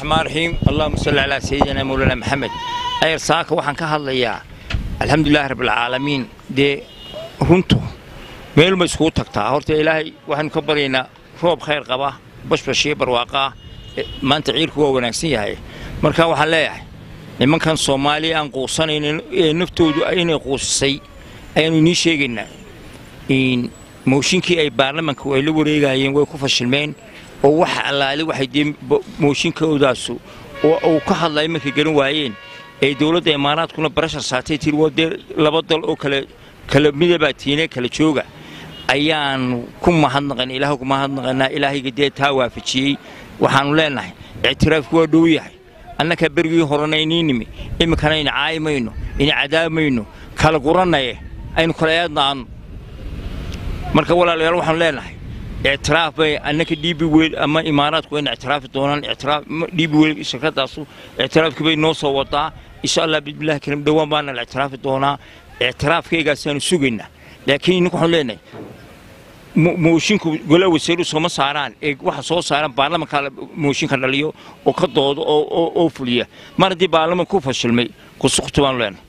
Raxmaan raxiim, allahuma salli calaa sayidina mawlana Maxamed. Ayar saaka waxaan ka hadlayaa, alxamdulilahi rabbilcaalamiin, dee runtu meeluma iskugu tagtaa. Horta Ilaahay waxaanu ka baryaynaa roob khayr qaba, bashbashiyo barwaaqaa. Maanta ciirku waa wanaagsan yahay. Marka waxaan leeyahay nimankan Soomaaliya aan quusanaynin ee naftoodu inay quusisay ayaanu inii sheegaynaa. Mooshinkii ay baarlamanku ay la wareegayeen way ku fashilmeen, oo waxa allaale waxay dee mooshinkoodaasu uu ka hadlaya markay garan waayeen ee dowladda Imaaraadkuna barashar saatay, tiri waa dee laba dal oo kale kala midabaa tiine kala jooga, ayaanu ku mahadnaqan. Ilaah ku mahadnaqanaa, Ilaahayga dee taa waafajiyey. Waxaanu leenahay ictiraafku waa dhow yahay. Annaka berigii horena inii nimi, iminkana ina caayi mayno, ina cadaabi mayno, kala guranaye aynu kala eednaanno. Marka walaalayaal, waxaanu leenahay ictiraaf bay annaka DP World ama Imaaraadku wayna ictiraafi doonaan. Ictiraaf DP World shirkadaasu ictiraafkii bay noo soo wadaa, insha Allah bismillahi karim, dhowaan baana la ictiraafi doonaa. Ictiraafkaygaasaanu sugaynaa. Laakiin inninku waxaanu leenahay moosinku gola wasiiru sooma saaraan ee waxa soo saaran baarlamanka mooshinka dhaliyo oo ka doodo oo fuliya. Mar haddii baarlamanku ku fashilmay, qusuqtu baanu leenahay.